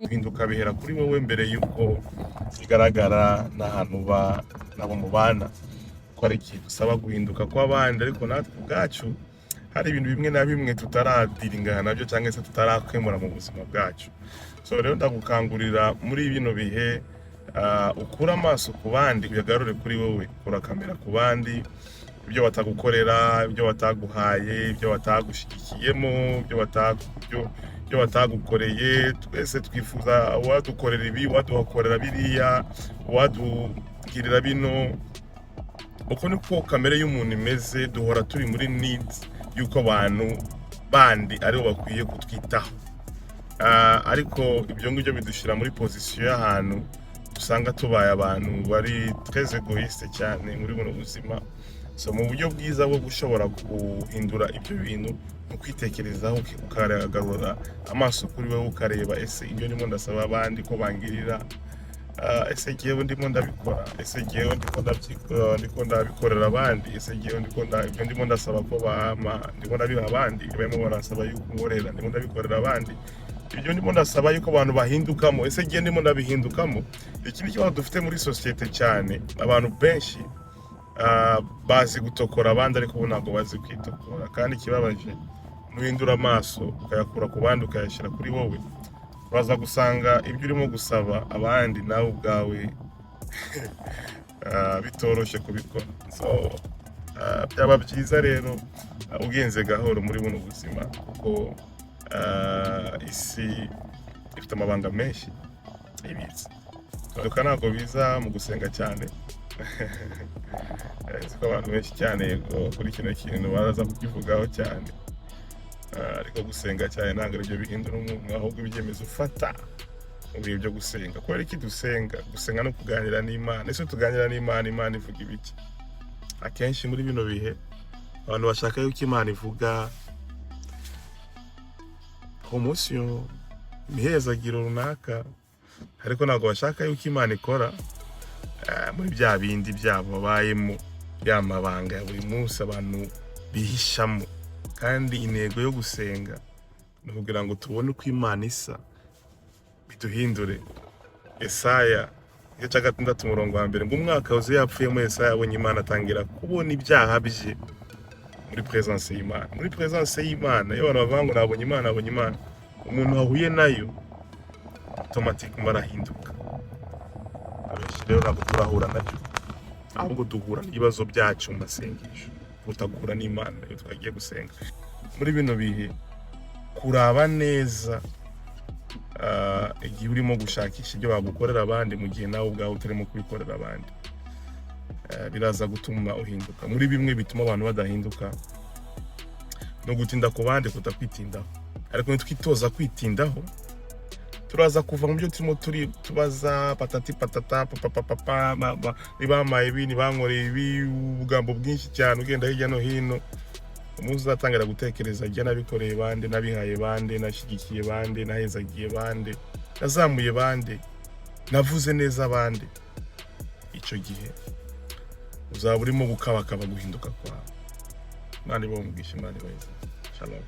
Guhinduka bihera kuri wowe mbere y'uko bigaragara n'ahantu uba n'abo mubana, ko ari ikintu usaba guhinduka kw'abandi, ariko natwe ubwacu hari ibintu bimwe na bimwe tutaradiringana nabyo cyangwa se tutarakemura mu buzima bwacu. So rero ndagukangurira muri bino bihe, ukure amaso ku bandi uyagarure kuri wowe. Kura kamera ku bandi, ibyo batagukorera, ibyo bataguhaye, ibyo batagushyigikiyemo, ibyo batagukoreye. Twese twifuza uwadukorera ibi, uwadukorera biriya, uwadugirira bino. Uko niko kamere y'umuntu imeze. Duhora turi muri needs y'uko abantu bandi aribo bakwiye kutwitaho. Ariko ibyo ngibyo bidushyira muri position y'ahantu usanga tubaye abantu bari très égoïste cyane muri buno buzima. So mu buryo bwiza bwo gushobora guhindura ibyo bintu ni ukwitekerezaho, ukagarura amaso kuri wowe, ukareba: ese ibyo ndimo ndasaba abandi ko bangirira, ese jyewe ndimo ndabikora? Ese jyewe ndiko ndabikorera abandi? Ese jyewe ibyo ndimo ndasaba ko bampa ndimo ndabiha abandi? Ibyo barimo barasaba yuko nkorera ndimo ndabikorera abandi? Ibyo ndimo ndasaba yuko abantu bahindukamo, ese jyewe ndimo ndabihindukamo? Iki ni ikibazo dufite muri sosiyete cyane. Abantu benshi bazi gutokora abandi, ariko bo ntabwo bazi kwitokora. Kandi ikibabaje, nuhindura amaso ukayakura ku bandi ukayashyira kuri wowe, uraza gusanga ibyo urimo gusaba abandi nawe ubwawe bitoroshye kubikora. So byaba byiza rero ugenze gahoro muri buno buzima, kuko isi ifite amabanga menshi ibitse. Guhinduka ntabwo biza mu gusenga cyane. Siko abantu benshi cyane kuri kino kintu baraza kukivugaho cyane. Ariko gusenga cyane ntabwo aribyo bihindura umuntu, ahubwo ibyemezo ufata mu bihe byo gusenga. Kubera iki dusenga? Gusenga no kuganira n'Imana. Ese tuganira n'Imana, Imana ivuga ibiki? Akenshi muri bino bihe abantu bashaka yuko Imana ivuga promotion, imihezagiro runaka, ariko ntabwo bashaka yuko Imana ikora muri bya bindi byabo babayemo, ya mabanga ya buri munsi abantu bihishamo. Kandi intego yo gusenga ni ukugira ngo tubone uko Imana isa, biduhindure. Esaya igice cya 6 umurongo wa 1 ngo: "Umwaka Uziya yapfuyemo, Yesaya yabonye Imana, atangira kubona ibyaha bye muri presence y'Imana." Muri presence y'Imana, iyo abantu bavuga ngo nabonye Imana, nabonye Imana, umuntu wahuye nayo automatiquement arahinduka. Abenshi rero ntabwo turahura nabyo, ahubwo duhura n'ibibazo byacu mu masengesho kuruta guhura n'Imana iyo twagiye gusenga. Muri bino bihe, kuraba neza igihe urimo gushakisha ibyo bagukorera abandi mu gihe nawe ubwawe utarimo kubikorera abandi, biraza gutuma uhinduka. Muri bimwe bituma abantu badahinduka ni ugutinda ku bandi kuruta kwitindaho. Ariko nitwitoza kwitindaho, turaza kuva mu byo turimo turi tubaza patati patata papa papa papa, nibampaye ibi, nibankoreye ibi, ubugambo bwinshi cyane ugenda hirya no hino. Umunsi uzatangira gutekereza: jya nabikoreye bande, nabihaye bande, nashyigikiye bande, nahezagiye bande, nazamuye bande, navuze neza bande, icyo gihe uzaba urimo gukabakaba guhinduka kwawe. Imana ibahe umugisha, Imana ibahe. Shalom.